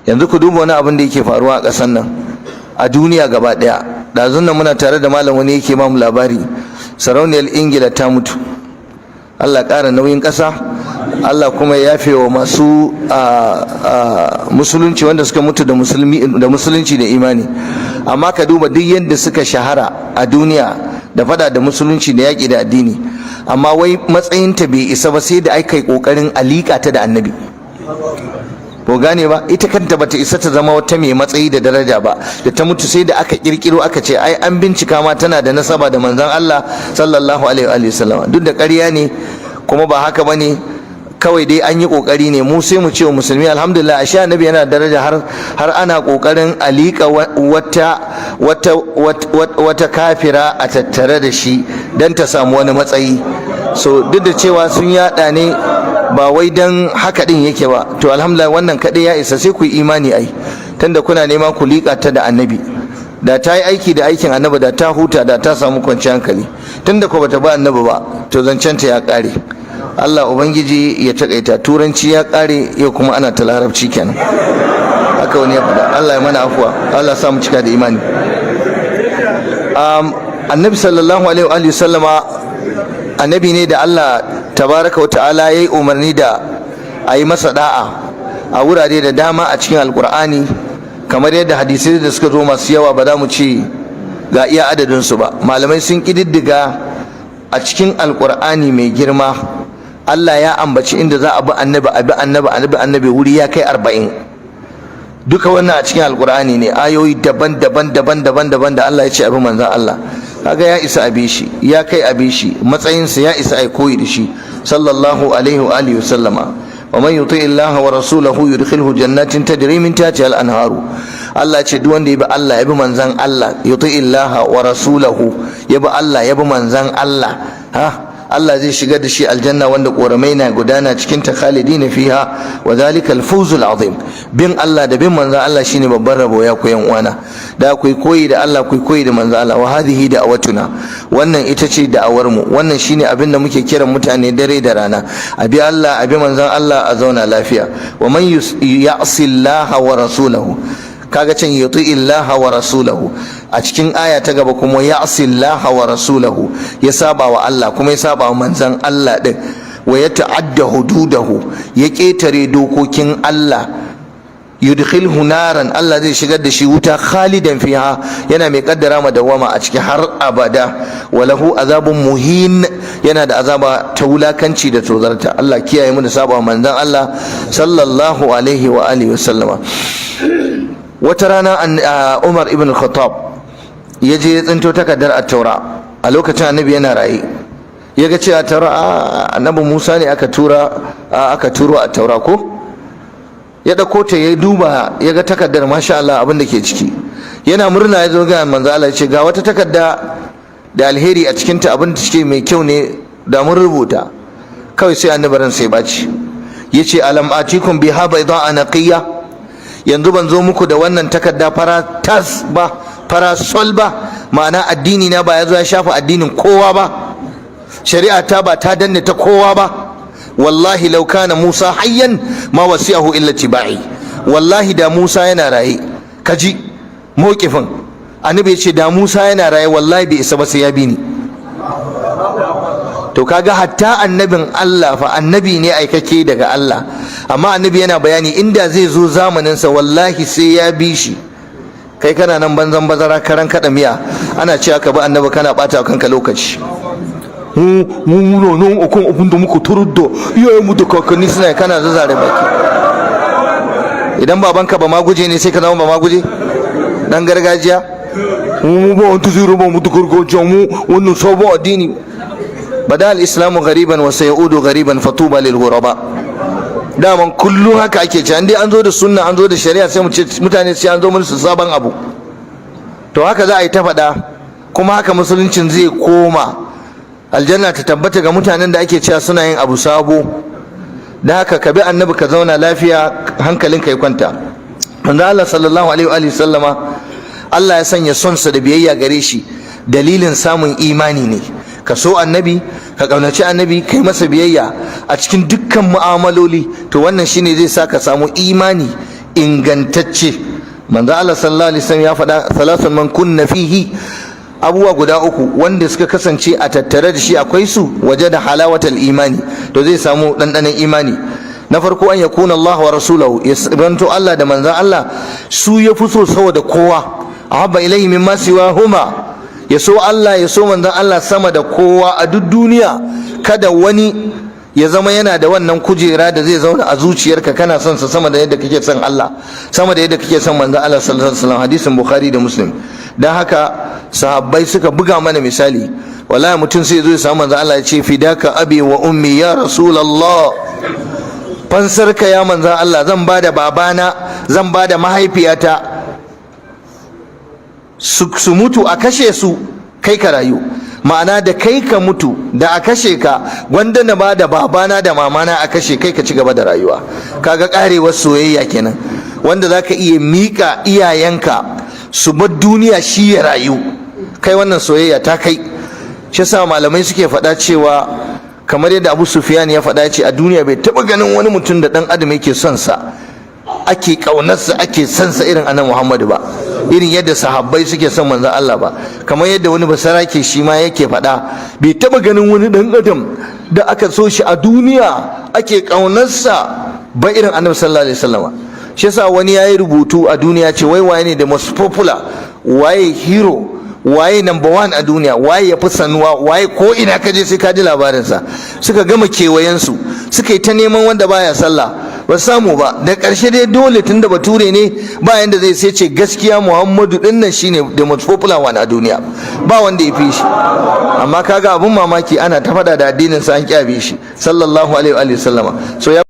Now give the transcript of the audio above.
Yanzu ku duba wani abin da yake faruwa a ƙasar nan, a duniya gaba ɗaya. Ɗazun nan muna tare da malam, wani yake ba mu labari sarauniyar Ingila ta mutu. Allah ƙara nauyin ƙasa, Allah kuma ya yafe wa masu musulunci wanda suka mutu da musulunci da imani. Amma ka duba duk yadda suka shahara a duniya da fada da musulunci da yaƙi da addini, amma wai matsayinta bai isa ba, sai da aka yi ƙoƙarin alika ta da Annabi. Ko gane ba? Ita kanta bata isa ta zama wata mai matsayi da daraja ba. Da ta mutu, sai da aka kirkiro aka ce ai an bincika ma tana da nasaba da manzon Allah sallallahu alaihi wa sallam. Duk da ƙarya ne kuma ba haka bane, kawai dai an yi kokari ne. Mu sai mu ce wa musulmi, alhamdulillah, ashe Annabi yana daraja har ana kokarin alika wata kafira a tattare da shi dan ta samu wani matsayi. So duk da cewa sun yada ne, ba wai dan haka din yake ba. To alhamdulillah, wannan kadai ya isa sai ku yi imani. Ai tunda kuna nema ku liƙa ta da Annabi, da ta yi aiki da aikin Annabi, da ta huta, da ta samu kwanciyar hankali. Tunda ko bata ba Annabi ba, to zancen ta ya kare. Allah ubangiji ya takaita. Turanci ya kare, yau kuma ana ta Larabci kenan. Haka wani ya faɗa. Allah ya mana afuwa, Allah sa mu cika da imani. Annabi sallallahu alaihi wa sallama annabi ne da Allah tabaraka wa ta'ala ya yi umarni da a yi masa da'a a wurare da dama a cikin Alkur'ani, kamar yadda hadisai da suka zo masu yawa, ba za mu ce ga iya adadinsu ba. Malamai sun ƙididdiga, a cikin Alkur'ani mai girma Allah ya ambaci inda za a bi Annabi, a bi Annabi, a bi Annabi, wuri ya kai 40. Duka wannan a cikin Alkur'ani ne, ayoyi daban daban daban daban daban da Allah ya ce a bi manzon Allah. Kaga ya isa a bi shi, ya kai a bi shi, matsayinsa ya isa a koyi da shi, sallallahu alaihi wa alihi wasallama. Wa man yuti Allah wa rasulahu yudkhilhu jannatin tajri min tahtiha al-anharu. Allah ce duk wanda ya bi Allah, ya bi manzon Allah, yuti Allah wa rasulahu, ya bi Allah, ya bi manzon Allah, ha, Allah zai shigar da shi aljanna wanda koramai na gudana cikin ta, khalidina fiha, wa zalika al-fawzul azim. Bin Allah da bin manzon Allah shine babban rabo, ya ku yan uwana. Da ku koyi da Allah, ku koyi da manzon Allah. Wa hadhihi da'awatuna, wannan ita ce da'awar mu, wannan shine abin da muke kiran mutane dare da rana: a bi Allah, a bi manzon Allah, a zauna lafiya. Wa man ya'si Allah wa rasulahu, kaga can yuti Allah wa rasulahu, a cikin aya ta gaba kuma ya'si Allah wa rasulahu, ya saba wa Allah kuma ya saba wa manzon Allah din, wa ya ta'adda hududahu, ya ketare dokokin Allah, yudkhilhu naran, Allah zai shigar da shi wuta, khalidan fiha, yana mai kaddara ma dawama a ciki har abada, wa lahu azabun muhin, yana da azaba ta wulakanci da tozarta. Allah kiyaye mu da saba wa manzon Allah sallallahu alaihi wa alihi wa sallama. Wata rana Umar ibn Khattab ya je ya tsinto takardar Attaura. A lokacin Annabi yana raye. Ya ga cewa Taura, Annabi Musa ne aka tura, aka turo Attaura ko. Ya ɗauko ta, ya duba, ya ga takardar, masha Allah, abin da ke ciki. Yana murna ya zo ga manzo Allah, ya ce ga wata takarda da alheri a cikinta, abin da cike mai kyau ne, da mun rubuta kawai. Sai Annabi ran sai baci, ya ce: alam atikum biha bayda naqiyya? Yanzu ban zo muku da wannan takarda fara tas ba, fara sol ba? Ma'ana addini na ba ya zo ya shafa addinin kowa ba, shari'a ta ba ta danne ta kowa ba. Wallahi law kana Musa hayyan ma wasi'ahu illa tibai. Wallahi da Musa yana raye, kaji mawqifin Annabi, ya ce da Musa yana raye, wallahi bai isa ba sai ya bi ni. To kaga hatta annabin Allah fa, annabi ne aikake daga Allah, amma Annabi yana bayani inda zai zo zamanin sa, wallahi sai ya bi shi. Kai kana nan banzan bazara, karan kada miya, ana cewa ka bi Annabi, kana bata kanka lokaci. Mu mu muna nan akan abin da muka tarar da iyayen mu da kakanni suna, kana zazzare baki. Idan babanka ba ma guje ne, sai ka zama ba ma guje dan gargajiya. Mu ba wani zai raba mu da gargajiya, mu wannan sabon addini. Bada al-islamu ghariban wa sayaudu ghariban, fatuba lil ghuraba. Daman kullum haka ake ce, an dai an zo da sunna, an zo da shari'a, sai mu ce mutane sai an zo musu sabon abu. To haka za a yi ta faɗa, kuma haka musuluncin zai koma. Aljanna ta tabbata ga mutanen da ake cewa suna yin abu sabo. Da haka ka bi Annabi ka zauna lafiya, hankalinka ya kwanta. Manzo Allah sallallahu alaihi wa sallama, Allah ya sanya son sa da biyayya gare shi dalilin samun imani ne. Ka so Annabi, ka kaunaci Annabi, kai masa biyayya a cikin dukkan mu'amaloli, to wannan shine zai sa ka samu imani. Ingantacce, manzo Allah sallallahu alaihi wasallam ya faɗa: ثلاث من كن فيه, abubuwa guda uku wanda suka kasance a tattare da shi akwai su, وجد حلاوة الإيمان, to zai samu ɗanɗanon imani. Na farko, أن يكون الله ورسوله, ya zanto Allah da manzon Allah su ya fi so saboda kowa, أحب إليه مما سواهما, ya so Allah, ya so manzon Allah sama da kowa a duk duniya. Kada wani ya zama yana da wannan kujera da zai zauna a zuciyarka, kana son sa sama da yadda kake son Allah, sama da yadda kake son manzon Allah sallallahu alaihi wasallam. Hadisin Bukhari da Muslim. Dan haka sahabbai suka buga mana misali. Wallahi mutum sai zo ya samu manzon Allah ya ce: "فداك أبي وأمي يا رسول الله, fansarka ya manzon Allah, zan bada babana, zan bada mahaifiyata su mutu, a kashe su, kai ka rayu." Ma'ana, da kai ka mutu da a kashe ka, gwanda na ba da babana da mamana a kashe kai, ka ci gaba da rayuwa. Kaga karewar soyayya kenan, wanda zaka iya mika iyayenka su bar duniya shi ya rayu. Kai, wannan soyayya ta kai. Shi yasa malamai suke faɗa cewa, kamar yadda Abu Sufyan ya faɗa, ce a duniya bai taɓa ganin wani mutum da ɗan adam yake son sa, ake ƙaunarsa, ake son sa irin Annabi Muhammadu ba, irin yadda sahabbai suke son manzon Allah ba. Kamar yadda wani basarake shi ma yake faɗa, bai taɓa ganin wani ɗan adam da aka so shi a duniya, ake ƙaunarsa ba, irin Annabi sallallahu alaihi wasallama. Shi yasa wani yayi rubutu a duniya, ce wai waye ne the most popular, waye hero, waye number one a duniya, waye ya fi sanuwa, waye ko ina ka je sai ka ji labarinsa. Suka gama kewayensu, suka yi ta neman wanda baya sallah, ba samu ba. Da ƙarshe dai dole, tunda bature ne, ba yanda zai, sai ce gaskiya Muhammadu din nan shine the most popular one a duniya, ba wanda ya fi shi. Amma kaga abun mamaki, ana ta faɗa da addinin sa, an kyabe shi, sallallahu alaihi wa sallama. So ya